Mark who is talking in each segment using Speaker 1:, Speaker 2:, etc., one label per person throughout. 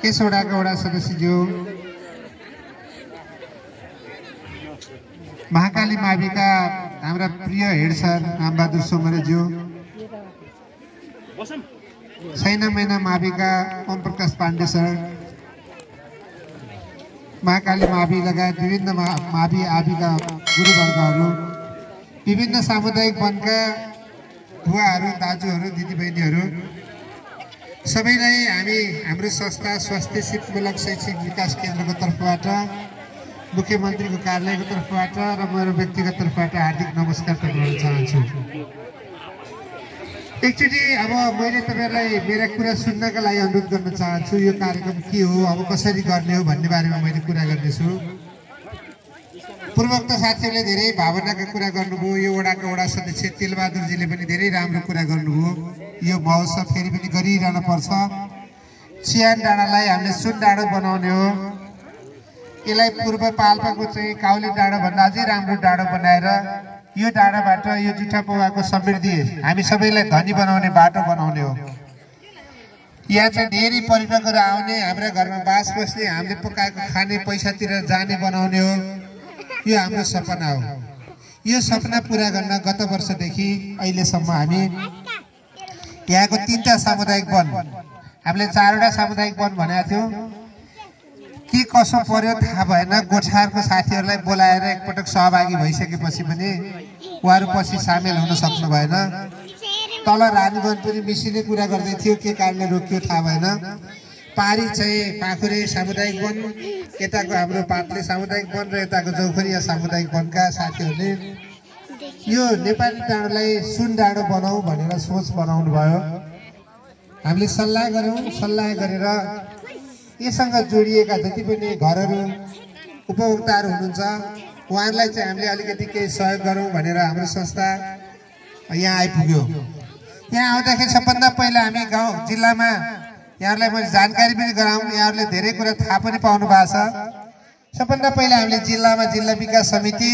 Speaker 1: यस वडाका वडा सदस्यज्यू, महाकाली माविका हाम्रा प्रिय हेड सर रामबहादुर सोमरेज्यू, छैन महिना माविका ओम प्रकाश पाण्डे सर, महाकाली मावि लगायत विभिन्न मावि आविका गुरुवर्गहरू, विभिन्न सामुदायिक वनका बुवाहरू, दाजुहरू, दिदीबहिनीहरू, सबैलाई हाम्रो संस्था स्वास्थ्य सिपमूलक शैक्षिक विकास केन्द्रको तर्फबाट, मुख्यमन्त्रीको कार्यालयको तर्फबाट र मेरो व्यक्तिगत तर्फबाट हार्दिक नमस्कार गर्न चाहन्छु। एकचोटि अब मैले तपाईँहरूलाई मेरा कुरा सुन्नका लागि अनुरोध गर्न चाहन्छु। यो कार्यक्रम के हो, अब कसरी गर्ने हो भन्ने बारेमा मैले कुरा गर्नेछु। पूर्वोक्त साथीहरूले धेरै भावनाका कुरा गर्नुभयो। यो वडाका वडा सदस्य तेलबहादुरजीले पनि धेरै राम्रो कुरा गर्नुभयो। यो महोत्सव फेरि पनि गरिरहन पर्छ। चियान डाँडालाई हामीले सुन डाँडो बनाउने हो। यसलाई पूर्व पाल्पाको चाहिँ काउली डाँडोभन्दा अझै राम्रो डाँडो बनाएर यो डाँडाबाट यो जुठा पौवाको समृद्धि हामी सबैलाई धनी बनाउने बाटो बनाउने हो। यहाँ चाहिँ धेरै पर्यटकहरू आउने, हाम्रा घरमा बास बस्ने, हामीले पकाएको खाने, पैसातिर जाने बनाउने हो। यो हाम्रो सपना हो। यो सपना पुरा गर्न गत वर्षदेखि अहिलेसम्म हामी यहाँको 3टा सामुदायिक वन, हामीले 4वटा सामुदायिक वन भनेको थियौँ। के कसो पर्यो थाहा भएन। गोठारको साथीहरूलाई बोलाएर एकपटक सहभागी भइसकेपछि पनि उहाँहरू पछि सामेल हुन सक्नु भएन। तल रानीवन पनि मिसिने कुरा गर्दै थियो, के कारणले रोकियो थाहा भएन। पारी चाहिँ पाखुरे सामुदायिक वन, यताको हाम्रो पातले सामुदायिक वन र यताको जौखरिया सामुदायिक वनका साथीहरूले यो नेपाली डाँडोलाई सुन डाँडो बनाऊ भनेर सोच बनाउनु भयो। हामीले सल्लाह गऱ्यौँ। सल्लाह गरेर यससँग जोडिएका जति पनि घरहरू, उपभोक्ताहरू हुनुहुन्छ उहाँहरूलाई चाहिँ हामीले अलिकति केही सहयोग गरौँ भनेर हाम्रो संस्था यहाँ आइपुग्यो। यहाँ आउँदाखेरि सबभन्दा पहिला हामी गाउँ जिल्लामा यहाँहरूलाई मैले जानकारी पनि गराउँ। यहाँहरूले धेरै कुरा थाहा पनि पाउनु भएको छ। सबभन्दा पहिला हामीले जिल्लामा जिल्ला विकास समिति,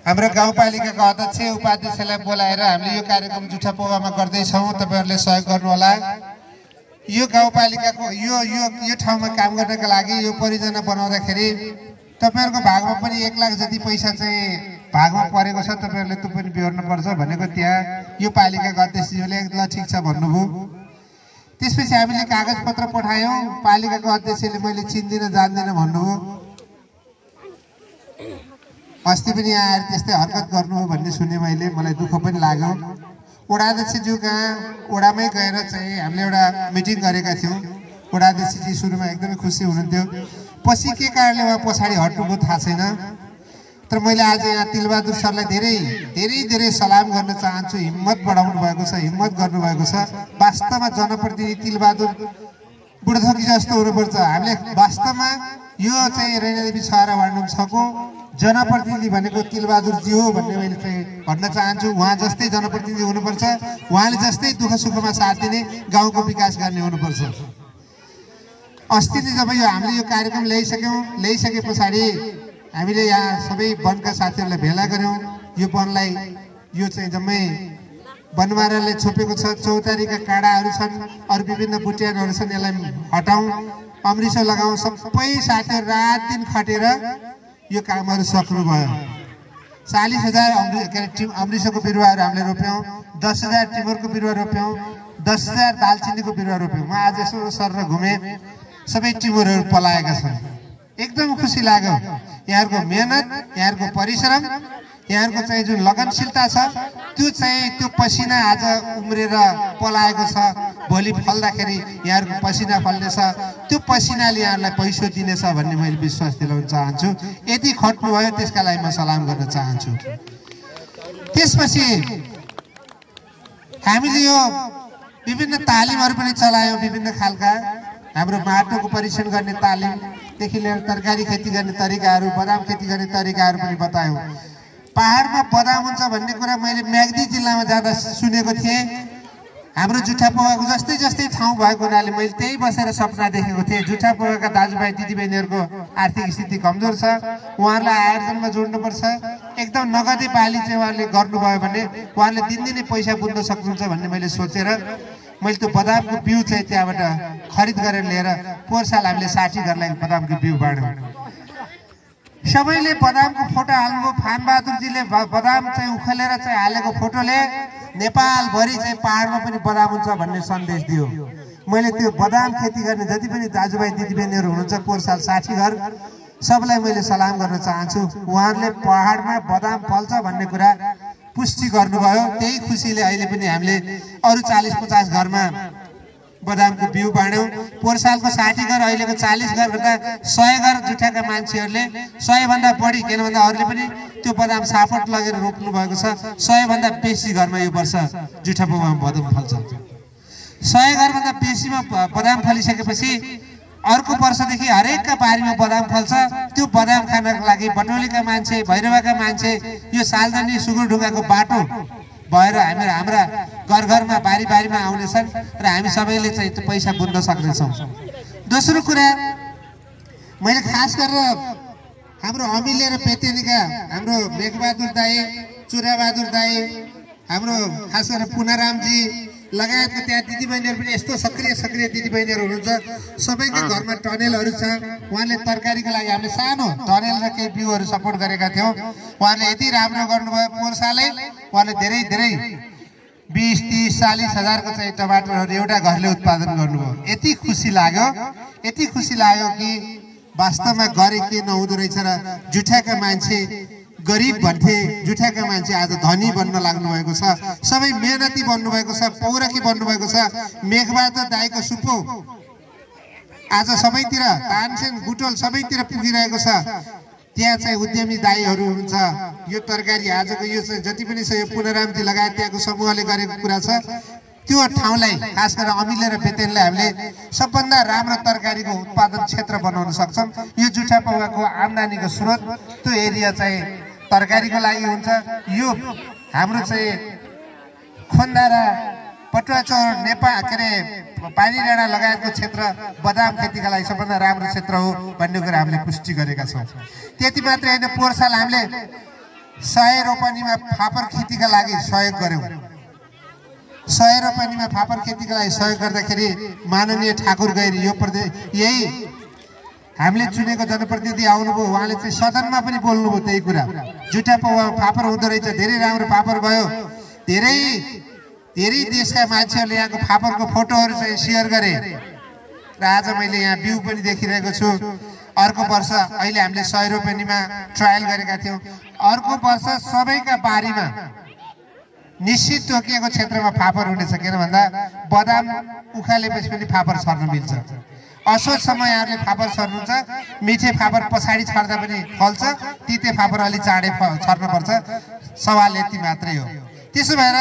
Speaker 1: हाम्रो गाउँपालिकाका अध्यक्ष उपाध्यक्षलाई बोलाएर हामीले यो कार्यक्रम जुठा पौवामा गर्दैछौँ, तपाईँहरूले सहयोग गर्नुहोला। यो गाउँपालिकाको यो ठाउँमा काम गर्नका लागि यो परियोजना बनाउँदाखेरि तपाईँहरूको भागमा पनि 1 लाख जति पैसा चाहिँ भागमा परेको छ, तपाईँहरूले त्यो पनि बिहोर्नुपर्छ भनेको त्यहाँ यो पालिकाको अध्यक्षज्यूले ल ठिक छ भन्नुभयो। त्यसपछि हामीले कागजपत्र पठायौँ। पालिकाको अध्यक्षले मैले चिन्दिनँ जान्दिनँ भन्नुभयो। अस्ति पनि यहाँ आएर त्यस्तै हरकत गर्नु भन्ने सुने मैले, मलाई दुःख पनि लाग्यो। वडाध्यक्षज्यू कहाँ वडामै गएर चाहिँ हामीले एउटा मिटिङ गरेका थियौँ। वडाध्यक्षजी सुरुमा एकदमै खुसी हुनुहुन्थ्यो। पछि के कारणले उहाँ पछाडि हट्नुभयो थाहा छैन। तर मैले आज यहाँ तेलबहादुर सरलाई धेरै धेरै धेरै सलाम गर्न चाहन्छु। हिम्मत बढाउनु भएको छ, हिम्मत गर्नुभएको छ। वास्तवमा जनप्रतिनिधि तेलबहादुर बुढथोकी जस्तो हुनुपर्छ। हामीले वास्तवमा यो चाहिँ रैनादेवी छहरा वार्ड नम्बर 6 को जनप्रतिनिधि भनेको तेलबहादुरजी हो भन्ने मैले चाहिँ भन्न चाहन्छु। उहाँ जस्तै जनप्रतिनिधि हुनुपर्छ। उहाँले जस्तै दुःख सुखमा साथ दिने, गाउँको विकास गर्ने हुनुपर्छ। अस्ति नै जब हामीले यो कार्यक्रम ल्याइसके पछाडि हामीले यहाँ सबै वनका साथीहरूलाई भेला गऱ्यौँ। यो वनलाई यो चाहिँ जम्मै वनमाराले छोपेको छ, चौतारीका काँडाहरू छन्, अरू विभिन्न बुट्यानहरू छन्, यसलाई हटाउँ, अमृसो लगाउँ। सबै साथीहरू रात दिन खटेर यो कामहरू सक्नुभयो। 40,000 अमृसोको बिरुवाहरू हामीले रोप्यौँ, 10,000 टिमुरको बिरुवा रोप्यौँ, 10,000 दालचिनीको बिरुवा रोप्यौँ। म आज यसो सरेर घुमेँ, सबै टिमुरहरू पलाएका छन्। एकदम खुसी लाग्यो। यहाँहरूको मेहनत, यहाँहरूको परिश्रम, यहाँहरूको चाहिँ जुन लगनशीलता छ, त्यो पसिना आज उम्रेर पलाएको छ। भोलि फल्दाखेरि यहाँहरूको पसिना फल्नेछ। त्यो पसिनाले यहाँहरूलाई पैसो दिनेछ भन्ने मैले विश्वास दिलाउन चाहन्छु। यदि खट्नुभयो त्यसका लागि म सलाम गर्न चाहन्छु। त्यसपछि हामीले यो विभिन्न तालिमहरू पनि चलायौँ। विभिन्न खालका हाम्रो माटोको परीक्षण गर्ने तालिमदेखि लिएर तरकारी खेती गर्ने तरिकाहरू, बदाम खेती गर्ने तरिकाहरू पनि बतायौँ। पहाडमा बदाम हुन्छ भन्ने कुरा मैले म्याग्दी जिल्लामा जाँदा सुनेको थिएँ। हाम्रो जुठा पौवाको जस्तै जस्तै ठाउँ भएको हुनाले मैले त्यही बसेर सपना देखेको थिएँ। जुठा पौवाका दाजुभाइ दिदीबहिनीहरूको आर्थिक स्थिति कमजोर छ, उहाँहरूलाई आयोजनमा जोड्नुपर्छ। एकदम नगदे बाली चाहिँ उहाँले गर्नुभयो भने उहाँले दिनदिनै पैसा बुझ्न सक्नुहुन्छ भन्ने मैले सोचेर मैले त्यो बदामको बिउ चाहिँ त्यहाँबाट खरिद गरेर लिएर पोहोर साल हामीले 60 घरलाई बदामको बिउ बाँड्यौँ। सबैले बदामको फोटो हाल्नुभयो। फानबहादुरजीले बदाम चाहिँ उखेलेर चाहिँ हालेको फोटोले नेपालभरि चाहिँ पहाडमा पनि बदाम हुन्छ भन्ने सन्देश दियो। मैले त्यो बदाम खेती गर्ने जति पनि दाजुभाइ दिदीबहिनीहरू हुनुहुन्छ पोहोर साल 60 घर सबलाई मैले सलाम गर्न चाहन्छु। उहाँहरूले पहाडमा बदाम फल्छ भन्ने कुरा पुष्टि गर्नुभयो। त्यही खुसीले अहिले पनि हामीले अरू 40-50 घरमा बदामको बिउ बाँड्यौँ। पोहोर सालको 60 घर अहिलेको 40 घर भन्दा 100 घर जुठाका मान्छेहरूले 100 भन्दा बढी, किन भन्दा अरूले पनि त्यो बदाम सापट लगेर रोप्नु भएको छ। 100 भन्दा बेसी घरमा यो वर्ष जुठा पौवामा बदाम फल्छ। 100 घरभन्दा बेसीमा बदाम फलिसकेपछि अर्को वर्षदेखि हरेकका बारीमा बदाम फल्छ। त्यो बदाम खानको लागि बटौलीका मान्छे, भैरवाका मान्छे यो सालजनी सुगुरढुङ्गाको बाटो भएर हाम्रा घर घरमा बारी बारीमा आउनेछन् र हामी सबैले चाहिँ त्यो पैसा बुझ्न सक्नेछौँ। दोस्रो कुरा, मैले खास गरेर हाम्रो अमिले र पेतेनीका हाम्रो मेघबहादुर दाई, चुराबहादुर दाई, हाम्रो खास गरेर पुनारामजी लगायतका त्यहाँ दिदीबहिनीहरू पनि यस्तो सक्रिय दिदीबहिनीहरू हुनुहुन्छ। सबैको घरमा टनेलहरू छ। उहाँले तरकारीको लागि हामीले सानो टनेल र केही बिउहरू सपोर्ट गरेका थियौँ। उहाँले यति राम्रो गर्नुभयो। पोहोर सालै उहाँले धेरै 20, 30, 40 हजारको चाहिँ टमाटरहरू एउटा घरले उत्पादन गर्नुभयो। यति खुसी लाग्यो कि वास्तवमा गरे के नहुँदो रहेछ र जुठाका मान्छे गरिब भन्थे, जुठाका मान्छे आज धनी बन्न लाग्नु भएको छ। सबै मेहनती बन्नु भएको छ, पौरखी बन्नु भएको छ। मेघबहादुर दाईको सुपो आज सबैतिर, तानसेन बुटोल सबैतिर पुगिरहेको छ। त्यहाँ चाहिँ उद्यमी दाईहरू हुनुहुन्छ। यो तरकारी आजको यो चाहिँ जति पनि छ यो पुनरामजी लगायत त्यहाँको समूहले गरेको कुरा छ। त्यो ठाउँलाई खास गरेर अमिले र पेतेनलाई हामीले सबभन्दा राम्रो तरकारीको उत्पादन क्षेत्र बनाउन सक्छौँ। यो जुठा पौवाको आम्दानीको स्रोत त्यो एरिया चाहिँ तरकारीको लागि हुन्छ। यो हाम्रो चाहिँ खोन्दारा, पटुवाचौर, नेपाल के अरे पानीडाँडा लगायतको क्षेत्र बदाम खेतीका लागि सबभन्दा राम्रो क्षेत्र हो भन्ने कुरा हामीले पुष्टि गरेका छौँ। त्यति मात्रै होइन, पोहोर साल हामीले 100 रोपनीमा फापर खेतीका लागि सहयोग गऱ्यौँ। 100 रोपनीमा फापर खेतीका लागि सहयोग गर्दाखेरि माननीय ठाकुर गैरी यही हामीले चुनेको जनप्रतिनिधि आउनुभयो। उहाँले चाहिँ सदनमा पनि बोल्नुभयो त्यही कुरा। जुठा पौवा फापर हुँदो रहेछ, धेरै राम्रो फापर भयो। धेरै देशका मान्छेहरूले यहाँको फापरको फोटोहरू चाहिँ सेयर गरे र आज मैले यहाँ बिउ पनि देखिरहेको छु। अर्को वर्ष अहिले हामीले 100 रोपनीमा ट्रायल गरेका थियौँ। अर्को वर्ष सबैका बारीमा निश्चित तोकिएको क्षेत्रमा फापर हुनेछ। किन भन्दा बदाम उखालेपछि पनि फापर सर्न मिल्छ। असोजसम्म यहाँहरूले फापर सर्नुहुन्छ। मिठे फापर पछाडि छर्दा पनि फल्छ, तिते फापर अलि चाँडै छर्नुपर्छ। सवाल यति मात्रै हो। त्यसो भएर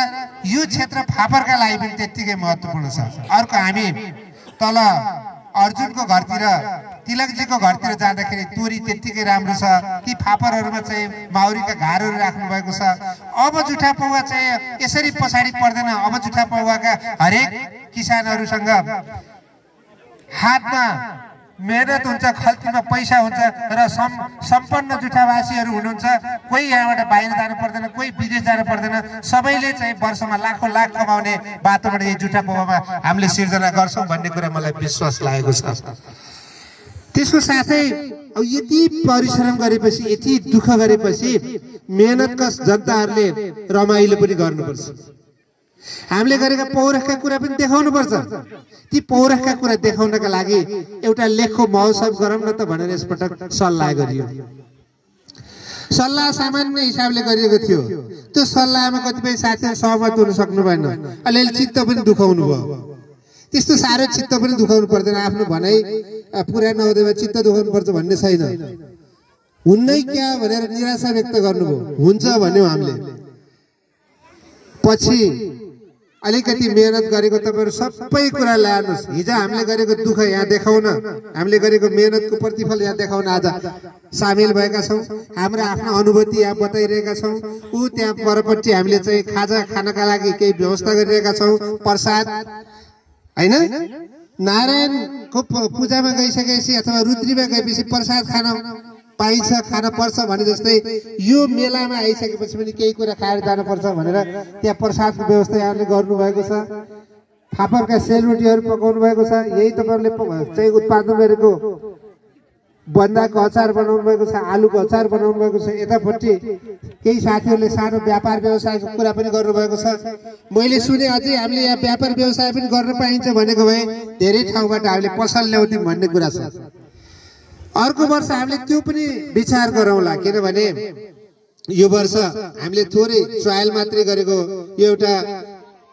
Speaker 1: यो क्षेत्र फापरका लागि पनि त्यत्तिकै महत्त्वपूर्ण छ। अर्को, हामी तल अर्जुनको घरतिर, तिलकजीको घरतिर जाँदाखेरि तोरी त्यत्तिकै राम्रो छ। ती फापरहरूमा चाहिँ माउरीका घारहरू राख्नु भएको छ। अब जुठा पौवा चाहिँ यसरी पछाडि पर्दैन। अब जुठा पौवाका हरेक किसानहरूसँग हातमा मेहनत हुन्छ, खल्तीमा पैसा हुन्छ र सम्पन्न जुठावासीहरू हुनुहुन्छ। कोही यहाँबाट बाहिर जानु पर्दैन, कोही विदेश जानु पर्दैन। सबैले चाहिँ वर्षमा लाखौँ लाख कमाउने वातावरण यही जुठा पौवामा हामीले सिर्जना गर्छौँ भन्ने कुरा मलाई विश्वास लागेको छ। त्यसको साथै अब यति परिश्रम गरेपछि, यति दुःख गरेपछि मेहनतकश जनताहरूले रमाइलो पनि गर्नुपर्छ। हामीले गरेका पौरखका कुरा पनि देखाउनुपर्छ। ती पौरखका कुरा देखाउनका लागि एउटा लेखको महोत्सव गरौँ न त भनेर यसपटक सल्लाह गरियो। सल्लाह सामान्य हिसाबले गरिएको थियो। त्यो सल्लाहमा कतिपय साथीहरू सहमत हुन सक्नु भएन। अलिअलि चित्त पनि दुखाउनु भयो। त्यस्तो साह्रो चित्त पनि दुखाउनु पर्दैन। आफ्नो भनाइ पुरा नहुँदैमा चित्त दुखाउनु पर्छ भन्ने छैन। हुन्नै क्या भनेर निराशा व्यक्त गर्नुभयो। हुन्छ भन्यौँ हामीले। पछि अलिकति मेहनत गरेको तपाईँहरू सबै कुरा ल्याउनुहोस्। हिजो हामीले गरेको दुःख यहाँ देखाउन, हामीले गरेको मेहनतको प्रतिफल यहाँ देखाउन आज सामेल भएका छौँ। हाम्रो आफ्नो अनुभूति यहाँ बताइरहेका छौँ। त्यहाँ परपट्टि हामीले चाहिँ खाजा खानका लागि केही व्यवस्था गरिरहेका छौँ। प्रसाद होइन, नारायणको पूजामा गइसकेपछि अथवा रुद्रीमा गएपछि प्रसाद खान पाइन्छ, खान पर्छ भने जस्तै यो मेलामा आइसकेपछि पनि केही कुरा खाएर जानुपर्छ भनेर त्यहाँ प्रसादको व्यवस्था यहाँले गर्नुभएको छ। फापरका सेलरोटीहरू पकाउनु भएको छ। यही तपाईँहरूले चाहिँ उत्पादन गरेको बन्दाको अचार बनाउनु भएको छ, आलुको अचार बनाउनु भएको छ। यतापट्टि केही साथीहरूले सानो व्यापार व्यवसायको कुरा पनि गर्नुभएको छ। मैले सुने अझै हामीले यहाँ व्यापार व्यवसाय पनि गर्न पाइन्छ भनेको भए धेरै ठाउँबाट हामीले पसल ल्याउँथ्यौँ भन्ने कुरा छ। अर्को वर्ष हामीले त्यो पनि विचार गरौँला, किनभने यो वर्ष हामीले थोरै ट्रायल मात्रै गरेको, यो एउटा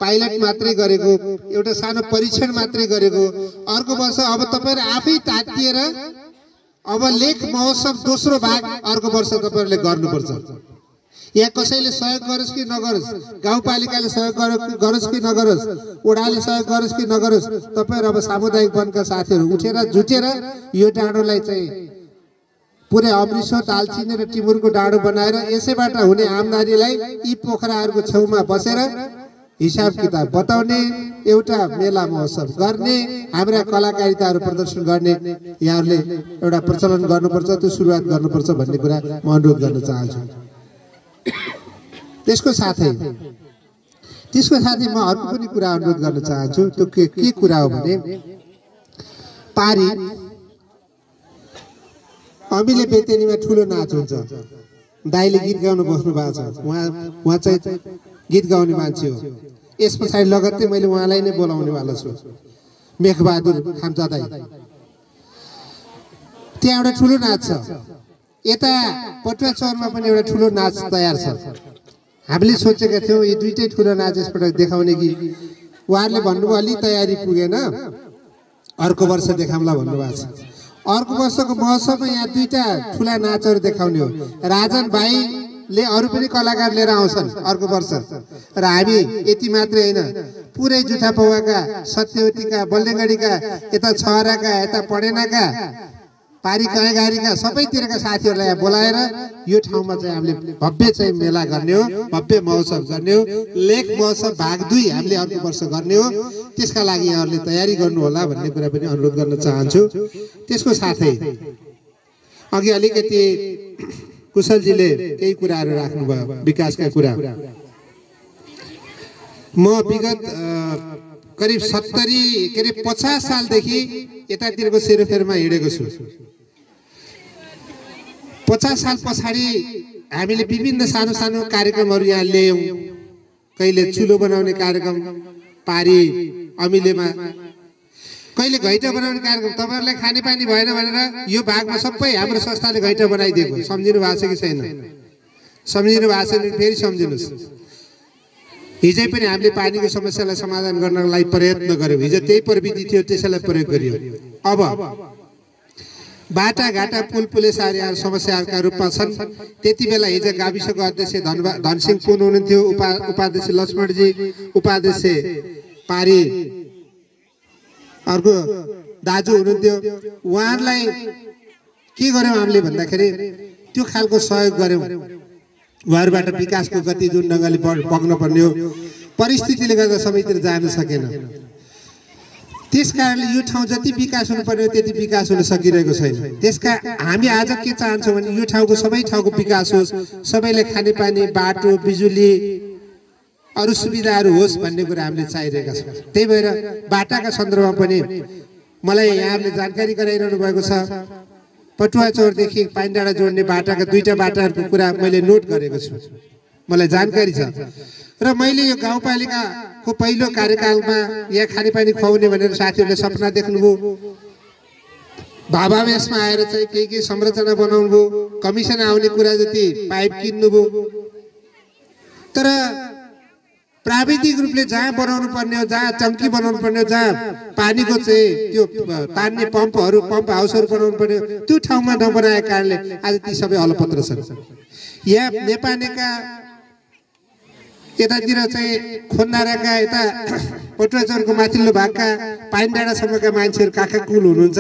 Speaker 1: पाइलट मात्रै गरेको, एउटा सानो परीक्षण मात्रै गरेको। अर्को वर्ष अब तपाईँहरू आफै तातिएर अब लेख महोत्सव दोस्रो भाग अर्को वर्ष तपाईँहरूले गर्नुपर्छ। यहाँ कसैले सहयोग गरोस् कि नगरोस्, गाउँपालिकाले सहयोग गरोस् कि नगरोस्, ओडाले सहयोग गरोस् कि नगरोस्, तपाईँहरू अब सामुदायिक वनका साथीहरू उठेर जुटेर यो डाँडोलाई चाहिँ पुरै अमृतसर, दालचिनी र टिमुरको डाँडो बनाएर यसैबाट हुने आमदानीलाई यी पोखराहरूको छेउमा बसेर हिसाब किताब बताउने, एउटा मेला महोत्सव गर्ने, हाम्रा कलाकारिताहरू प्रदर्शन गर्ने यहाँहरूले एउटा प्रचलन गर्नुपर्छ, त्यो सुरुवात गर्नुपर्छ भन्ने कुरा म अनुरोध गर्न चाहन्छु। त्यसको साथै म अर्को पनि कुरा अनुरोध गर्न चाहन्छु। त्यो के कुरा हो भने पारी अमिले बेतेनीमा ठुलो नाच हुन्छ। दाइले गीत गाउनु बस्नु भएको छ, उहाँ चाहिँ गीत गाउने मान्छे हो। यस पछाडि लगत्तै मैले उहाँलाई नै बोलाउने वाला छु, मेघबहादुर खाम्चा दाइ। त्यहाँ एउटा ठुलो नाच छ। यता पटुवा चौरमा पनि एउटा ठुलो नाच तयार छ। हामीले सोचेका थियौँ यी दुईटै ठुलो नाच यसपटक देखाउने कि उहाँहरूले भन्नुभयो अलि तयारी पुगेन, अर्को वर्ष देखाउँला भन्नुभएको छ। अर्को वर्षको महोत्सवमा यहाँ दुईटा ठुला नाचहरू देखाउने हो। राजन भाइले अरू पनि कलाकार लिएर आउँछन् अर्को वर्ष, र हामी यति मात्रै होइन, पुरै जुठा पौवाका, सत्यवतीका, बल्लेगढीका, यता छहराका, यता पडेनाका, पारी कहेगारीका सबैतिरका साथीहरूलाई यहाँ बोलाएर यो ठाउँमा चाहिँ हामीले भव्य चाहिँ मेला गर्ने हो, भव्य महोत्सव गर्ने हो। लेख महोत्सव भाग 2 हामीले अर्को वर्ष गर्ने हो। त्यसका लागि यहाँहरूले तयारी गर्नु होला भन्ने कुरा पनि अनुरोध गर्न चाहन्छु। त्यसको साथै अघि अलिकति कुशलजीले केही कुराहरू राख्नुभयो, विकासका कुरा। म विगत करिब 50 सालदेखि यतातिरको सेरोफेरोमा हिँडेको छु। 50 साल पछाडि हामीले विभिन्न सानो सानो कार्यक्रमहरू यहाँ ल्यायौँ। कहिले चुलो बनाउने कार्यक्रम पारी अमिलेमा, कहिले घैँटा बनाउने कार्यक्रम। तपाईँहरूलाई खानेपानी भएन भनेर यो भागमा सबै हाम्रो संस्थाले घैँटा बनाइदिएको। सम्झिनु भएको छ कि छैन? सम्झिनु भएको छ भने फेरि सम्झिनुहोस्। हिजै पनि हामीले पानीको समस्यालाई समाधान गर्नको लागि प्रयत्न गर्यौँ। हिजो त्यही प्रविधि थियो, त्यसैलाई प्रयोग गरियो। अब बाटाघाटा पुल पुलेसारीहरू समस्याहरूका रूपमा छन्। त्यति बेला हिजो गाविसको अध्यक्ष धनसिंह पुन हुनुहुन्थ्यो, उपाध्यक्ष लक्ष्मणजी, उपाध्यक्ष पारी अर्को दाजु हुनुहुन्थ्यो। उहाँहरूलाई के गर्यौँ हामीले भन्दाखेरि त्यो खालको सहयोग गर्यौँ। उहाँहरूबाट विकासको गति जुन ढङ्गले बग्न पर्ने हो, परिस्थितिले गर्दा सबैतिर जान सकेन। त्यसकारणले यो ठाउँ जति विकास हुनुपर्ने हो त्यति विकास हुन सकिरहेको छैन। त्यसका हामी आज के चाहन्छौँ भने यो ठाउँको सबै ठाउँको विकास होस्, सबैले खानेपानी, बाटो, बिजुली, अरू सुविधाहरू होस् भन्ने कुरा हामीले चाहिरहेका छौँ। त्यही भएर बाटाका सन्दर्भमा पनि मलाई यहाँहरूले जानकारी गराइरहनु भएको छ। पटुवा चौरदेखि पाइनडाँडा जोड्ने बाटाका 2टा बाटाहरूको कुरा मैले नोट गरेको छु, मलाई जानकारी छ। र मैले यो गाउँपालिकाको पहिलो कार्यकालमा यहाँ खानेपानी खुवाउने भनेर साथीहरूले सपना देख्नुभयो। भावावेशमा आएर चाहिँ केही संरचना बनाउनु भयो, कमिसन आउने कुरा जति पाइप किन्नुभयो। तर प्राविधिक रूपले जहाँ बनाउनु पर्ने हो, जहाँ टङ्की बनाउनु पर्ने हो, जहाँ पानीको चाहिँ त्यो तान्ने पम्प हाउसहरू बनाउनु पर्ने हो, त्यो ठाउँमा नबनाएको कारणले आज ती सबै अलपत्र छन्। यहाँ नेपानेका यतातिर चाहिँ खोन्दाराका, यता पटुवाचौरको माथिल्लो भागका पाइनडाँडासम्मका मान्छेहरू काकाकुल हुनुहुन्छ।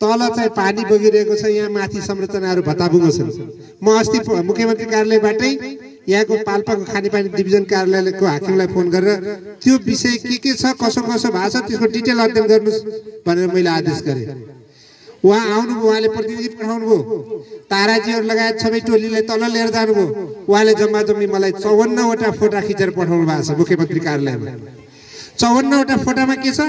Speaker 1: तल चाहिँ पानी बगिरहेको छ, यहाँ माथि संरचनाहरू भत्ताभुङ्गो छन्। म अस्ति मुख्यमन्त्री कार्यालयबाटै यहाँको पाल्पाको खानेपानी डिभिजन कार्यालयको हाकिमलाई फोन गरेर त्यो विषय के छ, कसो भएको छ, त्यसको डिटेल अध्ययन गर्नुहोस् भनेर मैले आदेश गरेँ। उहाँ आउनुभयो, उहाँले प्रतिनिधि पठाउनु भयो, ताराजीहरू लगायत सबै टोलीलाई तल लिएर जानुभयो। उहाँले जम्मा जम्मी मलाई 54वटा फोटा खिचेर पठाउनु भएको छ मुख्यमन्त्री कार्यालयमा। 54वटा फोटोमा के छ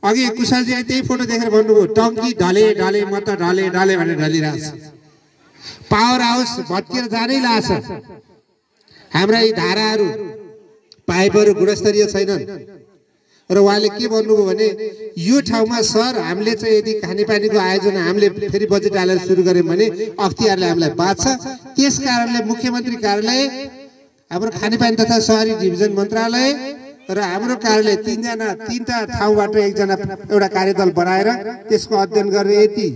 Speaker 1: अघि कुशलजी त्यही फोटो देखेर भन्नुभयो टंकी ढले ढले म त ढले ढले भनेर ढलिरहेछ पावर हाउस भत्किएर जानै लाग्छ हाम्रा यी धाराहरू पाइपहरू गुणस्तरीय छैनन् र उहाँले के भन्नुभयो भने यो ठाउँमा सर हामीले चाहिँ यदि खानेपानीको आयोजना हामीले फेरि बजेट हालेर सुरु गर्यौं भने अख्तियारले हामीलाई बाँच्छ त्यस कारणले मुख्यमन्त्री कार्यालय हाम्रो खानेपानी तथा शहरी डिभिजन मन्त्रालय र हाम्रो कार्यालय तीनटा ठाउँबाट एकजना एउटा कार्यदल बनाएर त्यसको अध्ययन गर्ने यति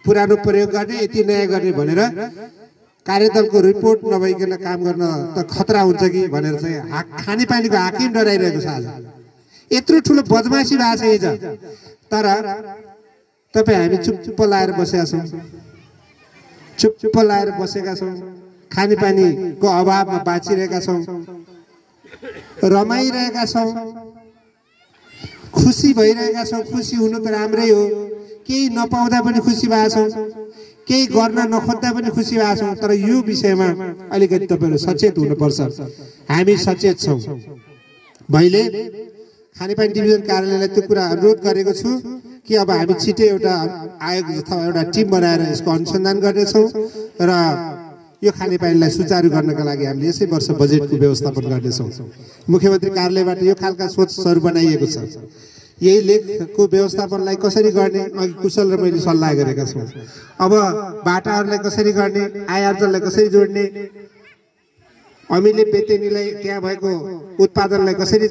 Speaker 1: पुरानो प्रयोग गर्ने यति नयाँ गर्ने भनेर कार्यदलको रिपोर्ट नभइकन काम गर्न त खतरा हुन्छ कि भनेर चाहिँ खानेपानीको हाकिम डराइरहेको छ आज यत्रो ठुलो बदमासी भएको छ हिजो तर तपाई हामी चुप लाएर बसेका छौं चुप लाएर बसेका छौं खानेपानीको अभावमा बाँचिरहेका छौं रमाइरहेका छौं खुसी भइरहेका छौं खुसी हुनु त राम्रै हो केही नपाउँदा पनि खुसी भएका छौं केही गर्न नखोज्दा पनि खुसी भएका छौं तर यो विषयमा अलिकति तपाईहरु सचेत हुनुपर्छ हामी सचेत छौं मैले खानेपानी डिभिजन कार्यालयलाई त्यो कुरा अनुरोध गरेको छु कि अब हामी छिटै एउटा आयोग अथवा एउटा टिम बनाएर यसको अनुसन्धान गर्नेछौं र यो खानेपानीलाई सुचारू गर्नका लागि हामीले यसै वर्ष बजेटको व्यवस्थापन गर्नेछौं मुख्यमन्त्री कार्यालयबाट यो खालका सोचहरु बनाइएको छ यही लेखको व्यवस्थापनलाई कसरी गर्ने अघि कुशल र मैले सल्लाह गरेका छौं अब बाटाहरुलाई कसरी गर्ने आयार्जनलाई कसरी जोड्ने अमिले बेतेनीलाई त्यहाँ भएको उत्पादनलाई कसरी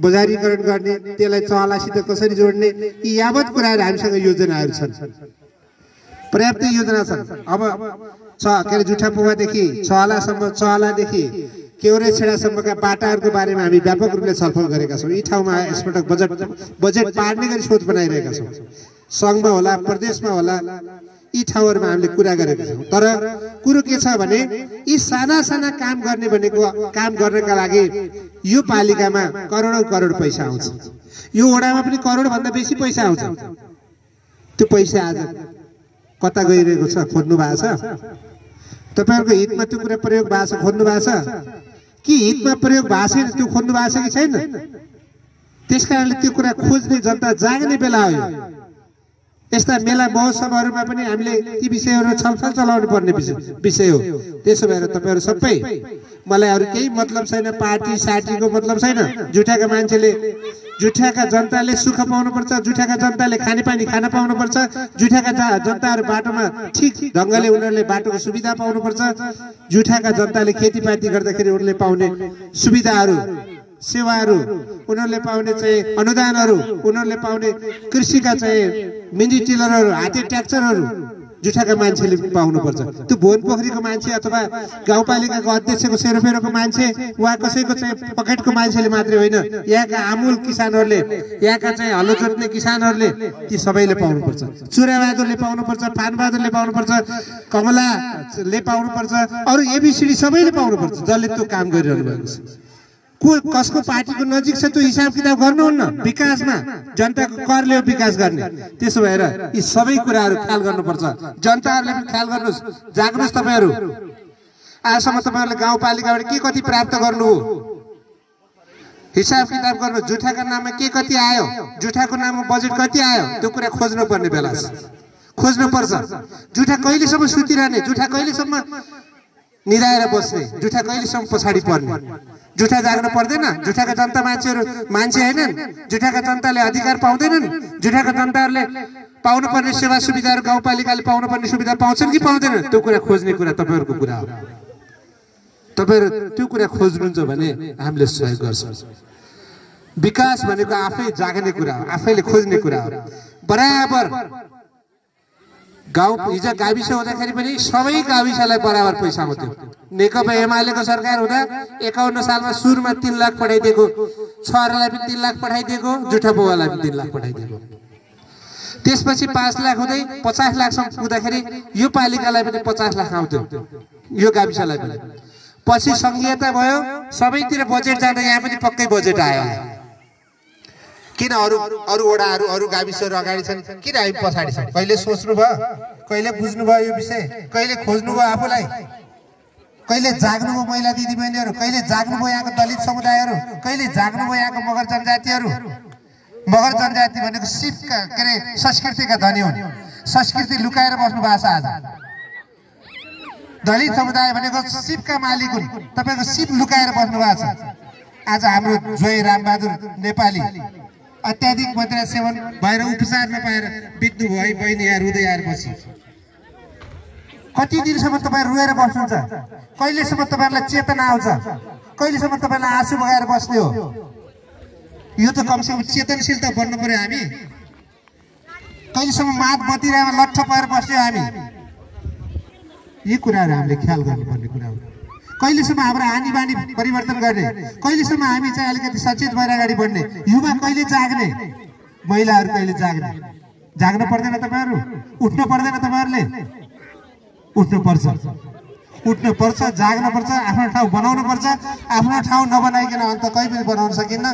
Speaker 1: बजारीकरण गर्ने त्यसलाई चहलासित कसरी जोड्ने यी यावत कुराहरु हामीसँग योजनाहरु छन् पर्याप्त योजना छन् अब के जुठा पुवादेखि चहलासम्म चहलादेखि केउरे छेडासम्मका बाटाहरुको बारेमा हामी व्यापक रूपले छलफल गरेका छौं यी ठाउँमा यसपटक बजेट पार्ने गरी सोच बनाइरहेका छौं संघमा होला प्रदेशमा होला यी ठाउँहरुमा हामीले कुरा गरेका छौं तर कुरो के छ भने यी साना साना काम गर्ने भनेको काम गर्नका लागि यो पालिकामा करोडौं करोड पैसा आउँछ यो वडामा पनि करोड भन्दा बेसी पैसा आउँछ त्यो पैसा आज कता गइरहेको छ खोज्नु भएको छ तपाईहरुको हितमा त्यो कुरा प्रयोग भएको छ खोज्नु भएको छ कि हितमा प्रयोग भएको छैन त्यो खोज्नु भएको छ कि छैन त्यसकारणले त्यो कुरा खोज्ने जनता जाग्ने बेला हो यस्ता मेला महोत्सवहरुमा पनि हामीले ती विषयहरु छलफल चलाउनु पर्ने विषय हो त्यसो भएर तपाईहरु सबै मलाई अरु केही मतलब छैन पार्टी सार्टीको मतलब छैन जुठाका मान्छेले जुठाका जनताले सुख पाउनु पर्छ जुठाका जनताले खानेपानी खान पाउनु पर्छ जुठाका जनताहरु बाटोमा ठीक ढंगले उनीहरुले बाटोको सुविधा पाउनु पर्छ जुठाका जनताले खेतीपाती गर्दाखेरि उनीहरुले पाउने सुविधाहरु सेवाहरु उनीहरुले पाउने चाहिँ अनुदानहरु उनीहरुले पाउने कृषिका चाहिँ मिनी टिलरहरु हाते ट्र्याक्टरहरु जुठाका मान्छेले पाउनु पर्छ त्यो भोन पोखरीको मान्छे अथवा गाउँपालिकाको अध्यक्षको सेरोफेरोको मान्छे वा कसैको चाहिँ पकेटको मान्छेले मात्रै होइन यहाँका आमूल किसानहरुले यहाँका चाहिँ हलो जोत्ने किसानहरुले ती सबैले पाउनु पर्छ चुराबहादुरले पाउनु पर्छ फानबहादुरले पाउनु पर्छ कमलाले पाउनु पर्छ अरु एबीसीडी सबैले पाउनु पर्छ जसले त्यो काम गरिरहनु भएको छ कसको पार्टीको नजिक छ त्यो हिसाब किताब गर्नुहुन्न विकासमा जनताको करले विकास गर्ने त्यसो भएर यी सबै कुराहरु ख्याल गर्नुपर्छ जनताहरुले पनि ख्याल गर्नुस् जाग्नुस् तपाईहरु आजसम्म तपाईहरुले गाउँपालिकाबाट के कति प्राप्त गर्नु हो हिसाब किताब गर्नु जुठाका नाममा के कति आयो जुठाको नाममा बजेट कति आयो त्यो कुरा खोज्नु पर्ने बेला छ खोज्नु पर्छ जुठा कहिलेसम्म सुतिरहने जुठा कहिलेसम्म निदाएर बस्ने जुठा कहिलेसम्म पछाडी पर्ने जुठा जाग्न पर्दैन जुठाका जनता मान्छे हैनन् जुठाका जनताले अधिकार पाउँदैनन् जुठाका जनताहरुले पाउनु पर्ने सेवा सुविधाहरु गाउँपालिकाले पाउनु पर्ने सुविधा पाउँछन् कि पाउँदैनन् त्यो कुरा खोज्ने कुरा तपाईहरुको कुरा हो तपाईहरु त्यो कुरा खोज्नुहुन्छ भने हामीले सहयोग गर्छौं विकास भनेको आफै जाग्ने कुरा हो आफैले खोज्ने कुरा हो बराबर गाउँ हिजो गाविस हुँदाखेरि पनि सबै गाविसलाई बराबर पैसा आउँथ्यो नेकपा एमालेको सरकार हुँदा 51 सालमा सुरुमा 3 लाख पठाइदिएको छहरालाई पनि 3 लाख पठाइदिएको जुठा बुवालाई पनि 3 लाख पठाइदिएको त्यसपछि 5 लाख हुँदै 50 लाखसम्म पुग्दाखेरि यो पालिकालाई पनि 50 लाख आउँथ्यो यो गाविसलाई पनि पछि संघीयता भयो सबैतिर बजेट जाँदा यहाँ पनि पक्कै बजेट आयो किन अरु वडाहरु अरु गाविसहरु अगाडि छन् किन हामी पछाडी छौं कहिले सोच्नु भयो कहिले बुझ्नु भयो यो विषय कहिले खोज्नु भयो आफुलाई कहिले जाग्नुभयो महिला दिदीबहिनीहरू, कहिले जाग्नुभयो यहाँको दलित समुदायहरू, कहिले जाग्नुभयो यहाँको मगर जनजातिहरू। मगर जनजाति भनेको सिपका के अरे संस्कृतिका धनी हुन्। संस्कृति लुकाएर बस्नु भएको छ आज। दलित समुदाय भनेको सिपका मालिक हुन्, तपाईँको सिप लुकाएर बस्नु भएको छ। आज हाम्रो जोय रामबहादुर नेपाली अत्याधिक मात्रा सेवन भएर उपचार नपाएर बित्नु भयो। बहिनी यहाँ रुँदै आएर पछि कति दिनसम्म तपाईँ रोएर बस्नुहुन्छ? कहिलेसम्म तपाईँहरूलाई चेतना आउँछ? कहिलेसम्म तपाईँलाई आँसु बगाएर बस्ने हो? यो त कमसेकम चेतनशील त बन्नु पर्यो हामी। कहिलेसम्म मात बतिरहेमा लट्ठ पाएर बस्ने हो हामी? यी कुराहरू हामीले ख्याल गर्नुपर्ने कुरा हो। कहिलेसम्म हाम्रो आनी बानी परिवर्तन गर्ने? कहिलेसम्म हामी चाहिँ अलिकति सचेत भएर अगाडि बढ्ने? युवा कहिले जाग्ने? महिलाहरू कहिले जाग्ने? जाग्न पर्दैन तपाईँहरू? उठ्नु पर्दैन तपाईँहरूले? उठ्नु पर्छ, उठ्नु पर्छ, जाग्न पर्छ, आफ्नो ठाउँ बनाउनु पर्छ। आफ्नो ठाउँ नबनाइकन अन्त कहीँ पनि बनाउन सकिन्न।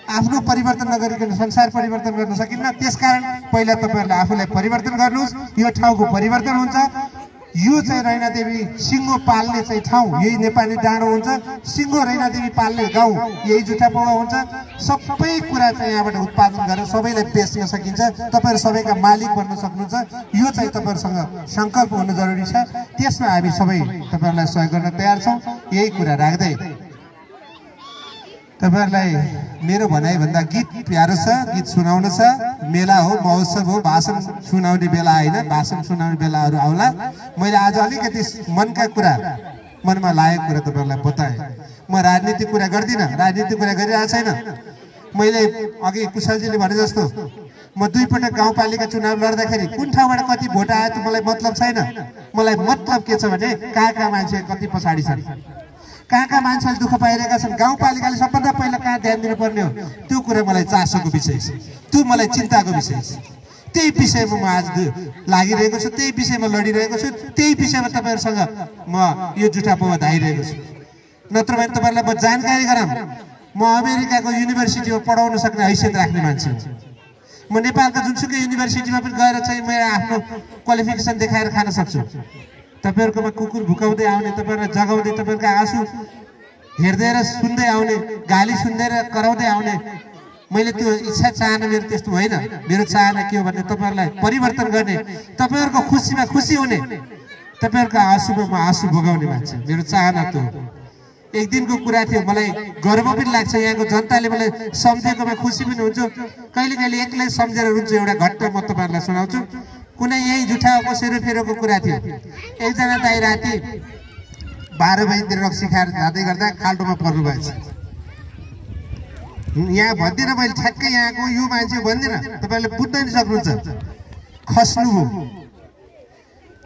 Speaker 1: आफ्नो परिवर्तन नगरिकन संसार परिवर्तन गर्न सकिन्न। त्यसकारण पहिला तपाईँहरूले आफूलाई परिवर्तन गर्नुहोस्। यो ठाउँको परिवर्तन हुन्छ। यो चाहिँ रैनादेवी सिङ्गो पाल्ने चाहिँ ठाउँ यही नेपाली डाँडो हुन्छ। सिङ्गो रैनादेवी पाल्ने गाउँ यही जुठापौवा हुन्छ। सबै कुरा चाहिँ यहाँबाट उत्पादन गरेर सबैलाई बेच्न सकिन्छ। तपाईँहरू सबैका मालिक बन्न सक्नुहुन्छ। यो चाहिँ तपाईँहरूसँग सङ्कल्प हुनु जरुरी छ। त्यसमा हामी सबै तपाईँहरूलाई सहयोग गर्न तयार छौँ। यही कुरा राख्दै तपाईँहरूलाई मेरो भनाइभन्दा गीत प्यारो छ, गीत सुनाउनु छ। मेला हो, महोत्सव हो, भाषण सुनाउने बेला होइन, भाषण सुनाउने बेलाहरू आउला। मैले आज अलिकति मनका कुरा, मनमा लागेको कुरा तपाईँहरूलाई बताएँ। म राजनीतिक कुरा गर्दिनँ, राजनीतिक कुरा गरिरहेको छैन। मैले अघि कुशलजीले भने जस्तो म 2 पटक गाउँपालिका चुनाव लड्दाखेरि कुन ठाउँबाट कति भोट आयो त मलाई मतलब छैन। मलाई मतलब के छ भने कहाँ मान्छे कति पछाडि छन्, कहाँ मान्छेले दुःख पाइरहेका छन्, गाउँपालिकाले सबभन्दा पहिला कहाँ ध्यान दिनुपर्ने हो, त्यो कुरा मलाई चासोको विषय छ। त्यो मलाई चिन्ताको विषय छ। त्यही विषयमा म आज लागिरहेको छु, त्यही विषयमा लडिरहेको छु, त्यही विषयमा तपाईँहरूसँग म यो जुठापौवा धाइरहेको छु। नत्र भने तपाईँहरूलाई म जानकारी गराउँ, म अमेरिकाको युनिभर्सिटीमा पढाउन सक्ने हैसियत राख्ने मान्छे हुँ। म नेपालको जुनसुकै युनिभर्सिटीमा पनि गएर चाहिँ म आफ्नो क्वालिफिकेसन देखाएर खान सक्छु। तपाईँहरूकोमा कुकुर भुकाउँदै आउने, तपाईँहरूलाई जगाउँदै, तपाईँहरूको आँसु हेर्दै र सुन्दै आउने, गाली सुन्दै र कराउँदै आउने, मैले त्यो इच्छा चाहना मेरो त्यस्तो होइन। मेरो चाहना के हो भने तपाईँहरूलाई परिवर्तन गर्ने, तपाईँहरूको खुसीमा खुसी हुने, तपाईँहरूको आँसुमा म आँसु बगाउने मान्छे। मेरो चाहना त्यो हो। एक दिनको कुरा थियो, मलाई गर्व पनि लाग्छ। यहाँको जनताले मलाई सम्झेकोमा खुसी पनि हुन्छु। कहिले कहिले एक्लै सम्झेर रुन्छु। एउटा घटना म तपाईँहरूलाई सुनाउँछु। कुनै यही जुठाको सेरोफेरोको कुरा थियो। एकजना दाइ राति 12 बजीतिर रक्सी खाएर जाँदै गर्दा खाल्टोमा पर्नु भएछ। यहाँ भन्दिनँ मैले, ठ्याक्कै यहाँको यो मान्छे भन्दिनँ, तपाईँले बुझ्न नि सक्नुहुन्छ। खस्नुभयो,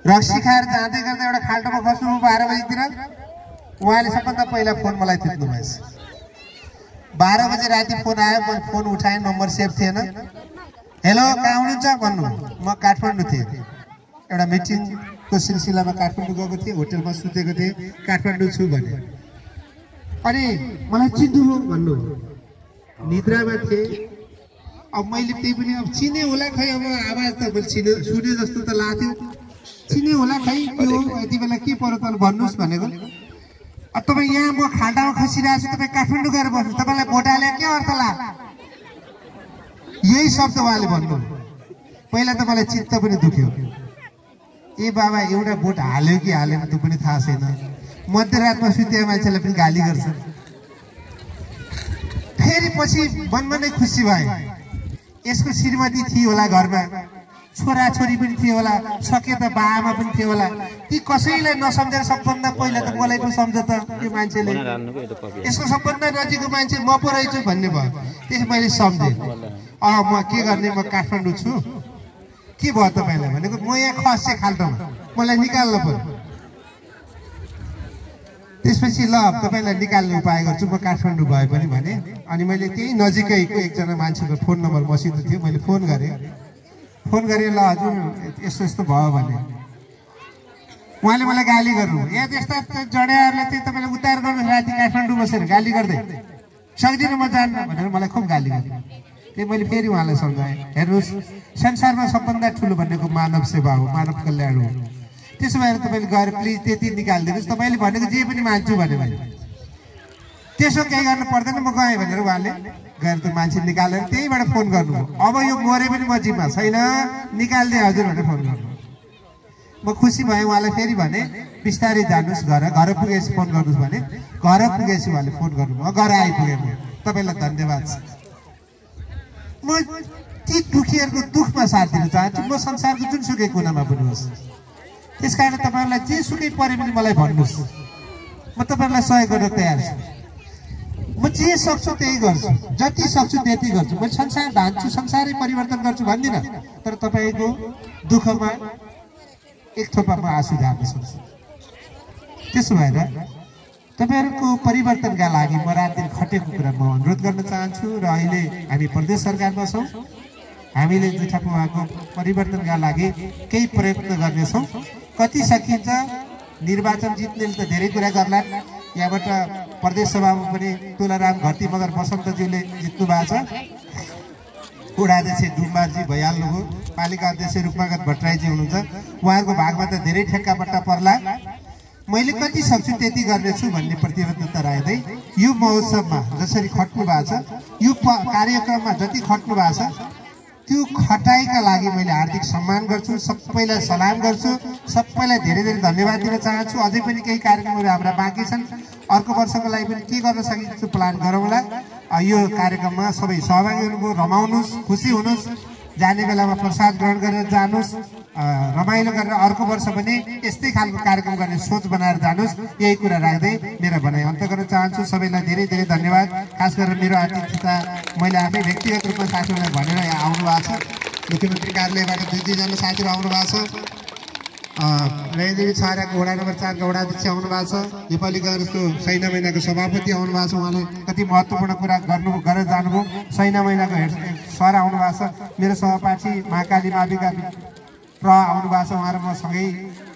Speaker 1: रक्सी खाएर जाँदै गर्दा एउटा खाल्टोमा खस्नुभयो 12 बजीतिर। उहाँले सबभन्दा पहिला फोन मलाई थिच्नु भएछ। 12 बजे राति फोन आयो, मैले फोन उठाएँ, नम्बर सेभ थिएन। हेलो, कहाँ हुनुहुन्छ भन्नु। म काठमाडौँ थिएँ, एउटा मिटिङको सिलसिलामा काठमाडौँ गएको थिएँ, होटलमा सुतेको थिएँ, काठमाडौँ छु भने। अनि मलाई चिन्नुभयो भन्नु। निद्रामा थिएँ। अब मैले त्यही पनि अब चिने होला खै, अब आवाज त मैले सुने जस्तो त लाग्थ्यो। चिने होला खै, के हो यति बेला के पर्यो त भन्नुहोस् भनेको। अब तपाईँ यहाँ म खाल्टामा खसिरहेको छु, तपाईँ काठमाडौँ गएर बस्नु, तपाईँलाई भोट हाले के अर्थ लाग्यो? यही शब्द उहाँले भन्नु। पहिला त मलाई चित्त पनि दुख्यो। ए बाबा, एउटा भोट हाल्यो कि हालेन त्यो पनि थाहा छैन। मध्यरातमा सुतेको मान्छेलाई पनि गाली गर्छ। फेरि पछि मनमा नै खुसी भए। यसको श्रीमती थियो होला घरमा, छोराछोरी पनि थियो होला, सके त बाआमा पनि थियो होला। ती कसैलाई नसम्झेर सबभन्दा पहिला त मलाई पो सम्झ त यो मान्छेले। यसको सबभन्दा नजिकको मान्छे म पो रहेछु भन्ने भयो। त्यसै मैले सम्झेँ। म के गर्ने, म काठमाडौँ छु। के भयो तपाईँलाई भनेको, म यहाँ खसेँ खाल्टोमा, मलाई निकाल्नु पर्यो। त्यसपछि ल तपाईँलाई निकाल्ने उपाय गर्छु, म काठमाडौँ भए पनि भने। अनि मैले त्यही नजिकैको एकजना मान्छेको फोन नम्बर मसित थियो, मैले फोन गरेँ। ल हजुर यस्तो यस्तो भयो भने उहाँले मलाई गाली गर्नु। यहाँ त्यस्ता जडेहरूले चाहिँ तपाईँले उतार गर्नु राति काठमाडौँ बसेर गाली गर्दै सक्दिनँ म जान्न भनेर मलाई खुब गाली गर्नु। त्यही मैले फेरि उहाँलाई सम्झाएँ, हेर्नुहोस् संसारमा सबभन्दा ठुलो भनेको मानव सेवा हो, मानव कल्याण हो। त्यसो भएर तपाईँले गएर प्लिज त्यति निकालिदिनुहोस्, तपाईँले भनेको जे पनि मान्छु भने मैले त्यसो केही गर्नु पर्दैन, म गएँ भनेर उहाँले गएर त्यो मान्छे निकालेर त्यहीबाट फोन गर्नुभयो। अब यो मरे पनि म जिम्मा छैन, निकालिदिएँ हजुर भनेर फोन गर्नु। म खुसी भएँ। उहाँलाई फेरि भने बिस्तारै जानुहोस्, घर पुगेपछि फोन गर्नुहोस् भने घर पुगेपछि उहाँले फोन गर्नुभयो। घर आइपुगेँ म। तपाईँलाई धन्यवाद छ। म ती दुखीहरूको दुःखमा साथ दिन चाहन्छु। म संसारको जुनसुकै कुनामा पनि होस्, त्यस कारण तपाईँहरूलाई जेसुकै परे पनि मलाई भन्नुहोस्, म तपाईँहरूलाई सहयोग गर्न तयार छु। म जे सक्छु त्यही गर्छु, जति सक्छु त्यति गर्छु। मैले संसार धान्छु, संसारै परिवर्तन गर्छु भन्दिनँ, तर तपाईँको दुःखमा एक थोपा म आँसु झार्न सक्छु। त्यसो भएर तपाईँहरूको परिवर्तनका लागि म रात दिन खटेको कुरा म अनुरोध गर्न चाहन्छु। र अहिले हामी प्रदेश सरकारमा छौँ, हामीले जुठापुवाको परिवर्तनका लागि केही प्रयत्न गर्नेछौँ। कति सकिन्छ, निर्वाचन जित्नेले त धेरै कुरा गर्ला। यहाँबाट प्रदेश सभामा पनि तुलाराम घटी मगर बसन्तज्यूले जित्नु भएको छ, उडाध्यक्ष डुम्बारजी भइहाल्नुभयो, पालिका अध्यक्ष रूपमागत भट्टराईजी हुनुहुन्छ, उहाँहरूको भागमा त धेरै ठेक्कापट्टा पर्ला। मैले कति सक्छु त्यति गर्नेछु भन्ने प्रतिबद्धता राख्दै यो महोत्सवमा जसरी खट्नु भएको छ, यो कार्यक्रममा जति खट्नु भएको छ त्यो खटाइका लागि मैले हार्दिक सम्मान गर्छु, सबैलाई सलाम गर्छु, सबैलाई धेरै धेरै धन्यवाद दिन चाहन्छु। अझै पनि केही कार्यक्रमहरू हाम्रा बाँकी छन्, अर्को वर्षको लागि पनि के गर्न सकिन्छ प्लान गरौँला। यो कार्यक्रममा सबै सहभागी हुनुभयो, रमाउनुहोस्, खुसी हुनुहोस्, जाने बेलामा प्रसाद ग्रहण गरेर जानुहोस्, रमाइलो गरेर अर्को वर्ष पनि यस्तै खालको कार्यक्रम गर्ने सोच बनाएर जानुहोस्। यही कुरा राख्दै मेरो भनाइ अन्त गर्न चाहन्छु। सबैलाई धेरै धेरै धन्यवाद। खास गरेर मेरो आतिथ्यता मैले आफै व्यक्तिगत रूपमा साथीहरूलाई भनेर यहाँ आउनु भएको छ। मुख्यमन्त्री कार्यालयबाट 2-3 जना साथीहरू आउनु भएको छ। नयनदेवी छाराको वडा नम्बर 4 का वडाध्यक्ष आउनु भएको छ। नेपाली काङ्ग्रेसको सैना महिनाको सभापति आउनु भएको छ। उहाँले कति महत्त्वपूर्ण कुरा गरेर जानुभयो। सैना महिनाको सर आउनु भएको छ। मेरो सहपाठी महाकाली माविका प्र आउनु भएको छ। उहाँहरू म सँगै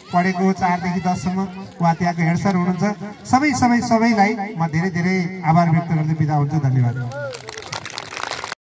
Speaker 1: पढेको 4 देखि 10 सम्म। उहाँ त्यहाँको हेड सर हुनुहुन्छ। सबैलाई म धेरै धेरै आभार व्यक्त गर्दै बिदा हुन्छु। धन्यवाद।